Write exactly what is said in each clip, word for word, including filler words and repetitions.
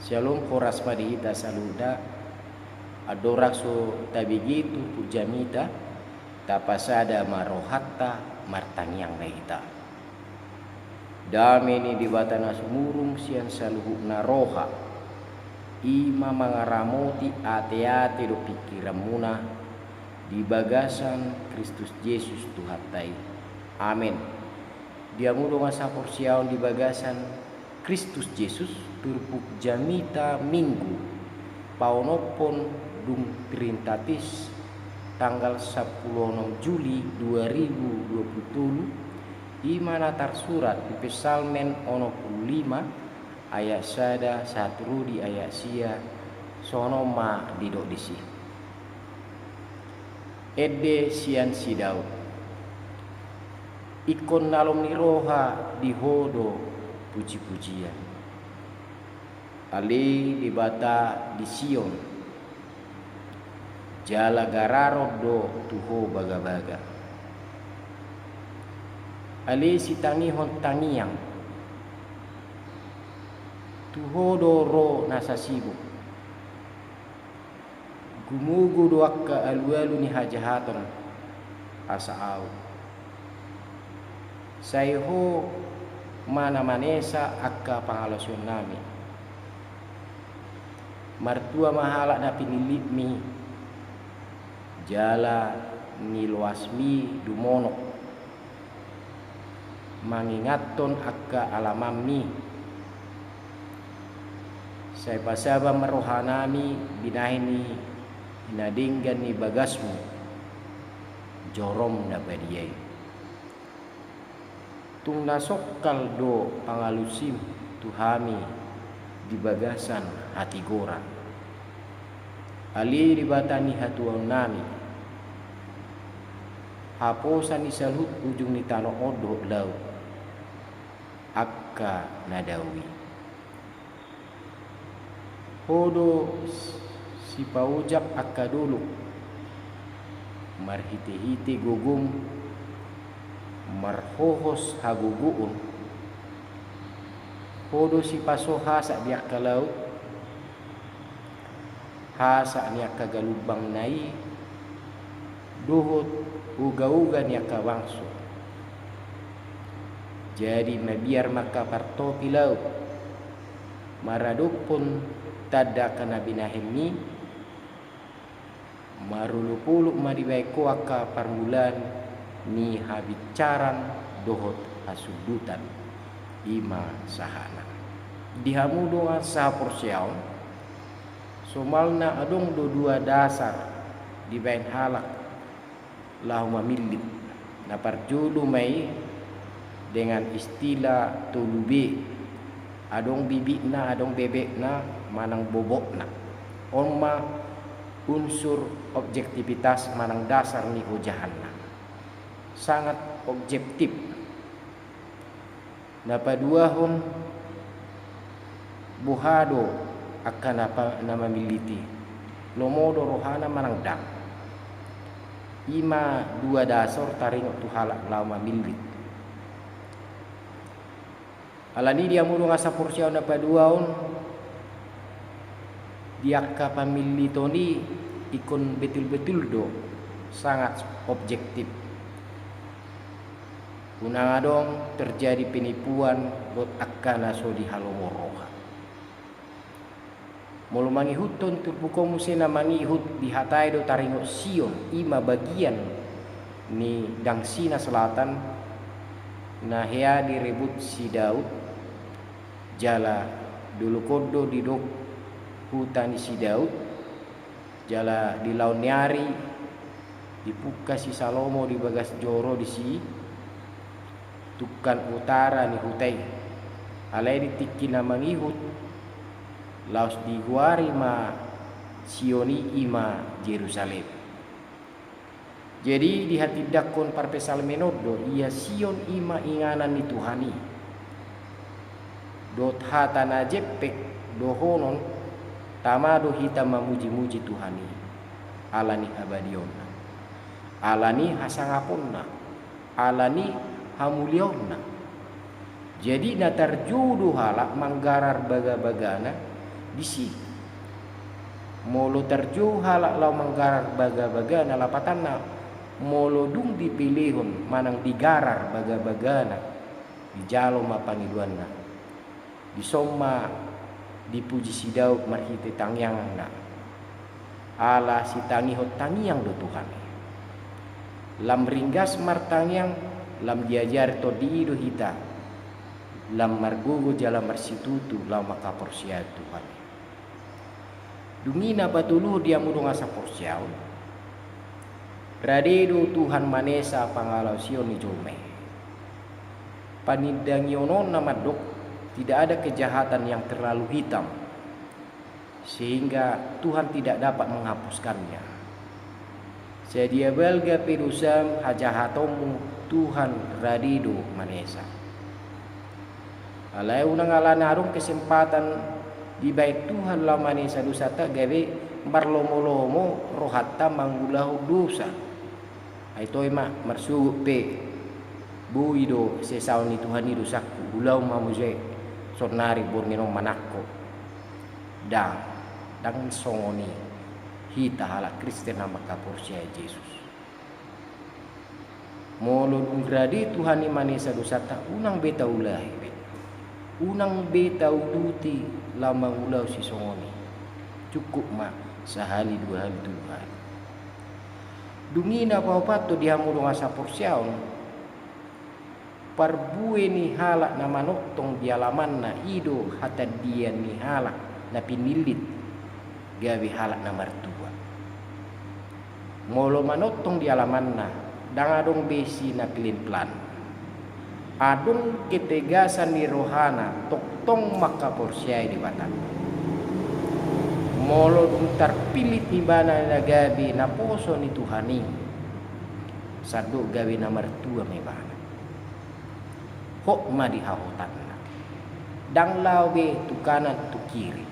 Syalom, horas ma di hita saluhutna. Andorang so tabege turpuk jamita, tapasada ma rohanta, martangiang ma hita. Dame ni Debata na sumurung sian saluhutna roha, i ma mangaramoti ateate dohot pingkiranmuna di bagasan Kristus Jesus Tuhanta i. Amen. Di hamu dongan saporseaon di bagasan Kristus Jesus, turpuk jamita Minggu paonomhon dung Trinitatis, tanggal sampulu onom Juli dua ribu dua pulu tolu, i ma na tarsurat di Psalmen onom pulu lima, ayat sada sahat ro di ayat sia. Songon on ma didok disi. Ende sian si Daud. Ingkon na lom ni roha di Ho do pujipujian, ale Debata di Sion, jala gararon do tu Ho bagabaga. Ale sitangihon tangiang, tu Ho do ro na sasibuk. Gumogo do angka alualu ni hajahaton asa aut. Sai Ho ma na manesa angka pangalaosionnami. Martua ma halak na pinillitmi, jala niloasmi dumonok mangingathon angka alamanmi. Sai pasaban ma rohanami binahen ni na denggan ni bagasmu, jorom na badia i. Tung na songkal do pangalusim tu hami di bagasan hatigoran. Ale Debata ni hatuaonnami, haposan ni saluhut ujung ni tano on dohot laut, angka na dao i. Ho do sipaojak angka dolok, marhitehite gogom, marhohos hagogoon. Ho do sipaso hasak di angka laut, hasak ni angka galumbangna i, dohot ogaoga ni angka bangso. Jadi mabiar ma angka partopi laut maradophon tanda angka na binahenmi, marolopolop ma dibahen Ho angka parmulaan ni habinsaran dohot hasundutan. I ma sahatna. Di hamu dongan sahaporseaon, somalna adong do dua dasar dibahen halak laho mamillit. Na parjolo ma i dengan istilah tolu B. Adong bibitna, adong bebetna, manang bobotna. On ma unsur objektivitas manang dasar ni hojahanna. Sangat objektif. Na paduahon, boha do angka na pa-, na mamillit i? Lomo do rohana manang ndang? I ma dua dasar taringot tu halak laho mamillit. Alani i di hamu dongan saporseaon, na paduahon, di angka pamilliton i ingkon betul-betul do sangat objektif. Unang adong terjadi penipuan dohot angka na so dihalomo roha. Molo mangihuthon turpuk on muse na mangihut, dihatai do taringot Sion, i ma bagian ni dangsina selatan, na hea direbut si Daud, jala dolok on do didok huta ni si Daud, jala di laon ni ari dipungka si Salomo di bagas joro disi, tungkan utara ni huta i. Alai di tingki na mangihut, laos digoari ma Sion i, i ma Jerusalem. Jadi, dihatindangkon parpsalmen on do, ia Sion i ma inganan ni Tuhan i. Dohot hata na jempek dohonon, tama do hita mamujimuji Tuhan i, ala ni habadiaonna, ala ni hasangaponna, ala ni hamuliaonna. Jadi, na tarjou do halak manggarar bagabagana, disi. Molo tarjou halak laho manggarar bagabagana, lapatanna, molo dung dipilihon manang digarar bagabagana, dijalo ma pangidoanna. Dison ma dipuji si Daud marhite tangiangna. Ala sitangihon tangiang do Tuhan i. Lam ringgas martangiang, lam diajari tondi i do hita. Lam margogo jala marsitutu laho manghaporseai Tuhan i. Dung i na patoluhon di hamu dongan saporseaon, rade do Tuhan manesa pangalaosion ni jolma i. Panindangionon na mandok, tidak ada kejahatan yang terlalu hitam sehingga Tuhan tidak dapat menghapuskannya. Sadia balga pe dosam, hajahatonmu, Tuhan rade do manesa. Alai unang alana adong kesempatan dibahen Tuhan laho manesa dosanta gabe marlomolomo rohanta mangulahon dosa. Ai toe ma marsogot pe boi do sesaon ni Tuhan i dosangku, ulaon ma muse saonnari borngin on manangko. Ndang, ndang songon i hita halak Kristen na manghaporseai Jesus. Molo dung rade Tuhan i manesa dosanta, unang be taulahi be. Unang be tauduti laho mangulahon sisongon i. Cukup ma sahali, dua hali, tolu hali. Dung i na paopathon di hamu dongan saporseaon, parbue ni halak na manongtong di alamanna i do hatandian ni halak na pinillit gabe halak na martua. Molo manongtong di alamanna, ndang adong be si na pelin-pelan. Adong ketegasan ni rohana, tongtong manghaporseai Debata. Molo dung tarpillit ibana na gabe naposo ni Tuhan i, sandok gabe na martua ma ibana. Hot ma di hahotanna. Ndang laho be tu kanan tu kiri.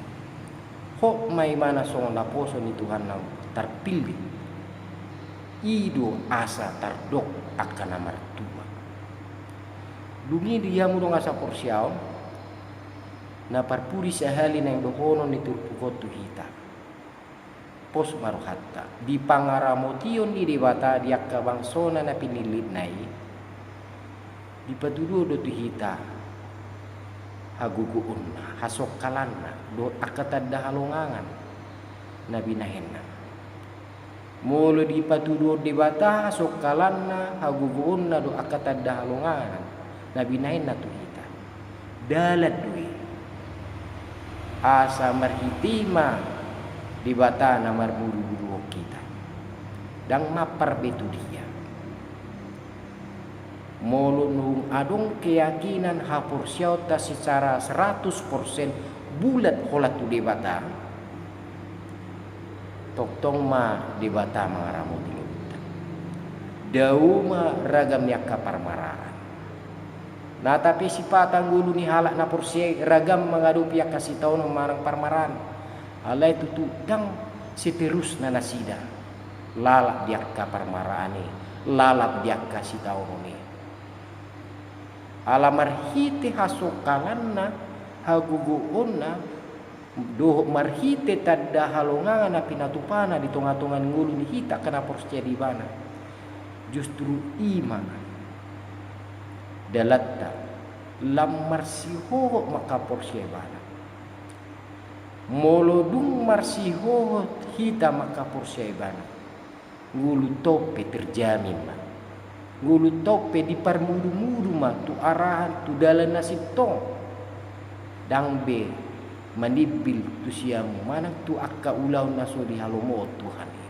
Hot ma ibana songon naposo ni Tuhan na tarpillit. I do asa tardok angka na martua. Dung i di hamu dongan saporseaon, na parpudi sahali naeng dohonon ni turpuk on tu hita. Pos ma rohanta. Di pangaramotion ni Debata di angka bangsona na pinillitna i, dipatuduhon do tu hita hagogoonna, hasongkalanna, dohot angka tanda halongangan na binahenna. Molo dipatuduhon Debata hasongkalanna, hagogoonna dohot angka tanda halongangan na binahenna tu hita, dalan do i asa marhite i ma Debata na marmudubuduhon hita. Ndang mampar be tu dia. Molo naung adong keyakinan, haporseaonta secara seratus persen bulat holan tu Debata, tongtong ma Debata mangaramoti ngolunta. Dao ma ragam ni angka parmaraan. Na tape sipata ngolu ni halak na porsea i ragam mangadopi angka sitaonon manang parmaraan. Alai tutu ndang seterusna nasida lalap di angka parmaraan i, lalap di angka sitaonon i. Ala marhite hasongkalanna, hagogoonna, dohot marhite tanda halongangan na pinatupana di tongatonga ni ngolu ni hita angka na porsea di ibana, justru i ma dalanta lam marsihohot manghaporseai ibana. Molo dung marsihohot hita manghaporseai ibana, ngolunta on pe terjamin ma. Ngolunta on pe diparmudumudu ma tu arahan, tu dalan na sintong. Ndang be manimbil tu siamun manang tu angka ulaon na so dihalomohon Tuhan i.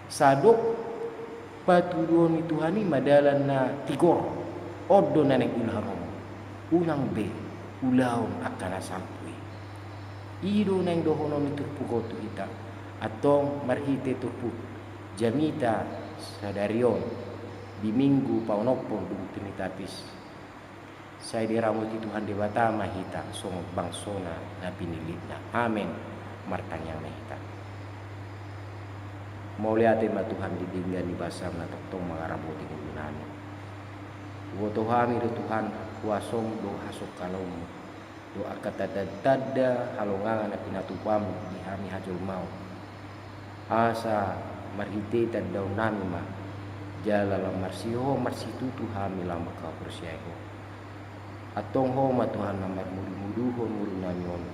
Sadok patuduhon ni Tuhan i ma dalan na tigor. On do na naeng ulahononmu. Unang be ulahon angka na salpu i. I do naeng dohonon ni turpuk on tu hita. Antong marhite turpuk jamita sadari on di Minggu paonomhon dung Trinitatis, sai diramoti Tuhan Debata ma hita songon bangsona na pinillitna. Amen. Martangiang ma hita. Mauliate ma Tuhan di denggan ni basam na tongtong mangaramoti ngolunami. Huboto hami do Tuhan, huasom dohot hasongkalanmu. Angka tanda-tanda halongangan na pinatupamu di hami hajolmaon. Asa marhite tandaonnami ma, jala lam marsihohot marsitutu hami lam mangkaporseai Ho. Antong Ho ma Tuhan na marmudu-muduhon ngolunami on,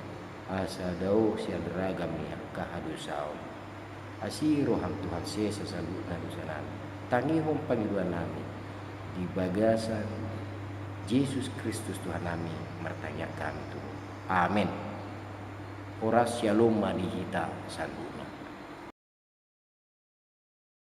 asa dao sian ragam ni angka hadosaon. Asi roham Tuhan sesa saluhutna dosanami. Tangihon pangidoannami di bagasan Jesus Kristus Tuhannami martangiang hami tu Ho. Amen. Horas syalom ma di hita saluhutna.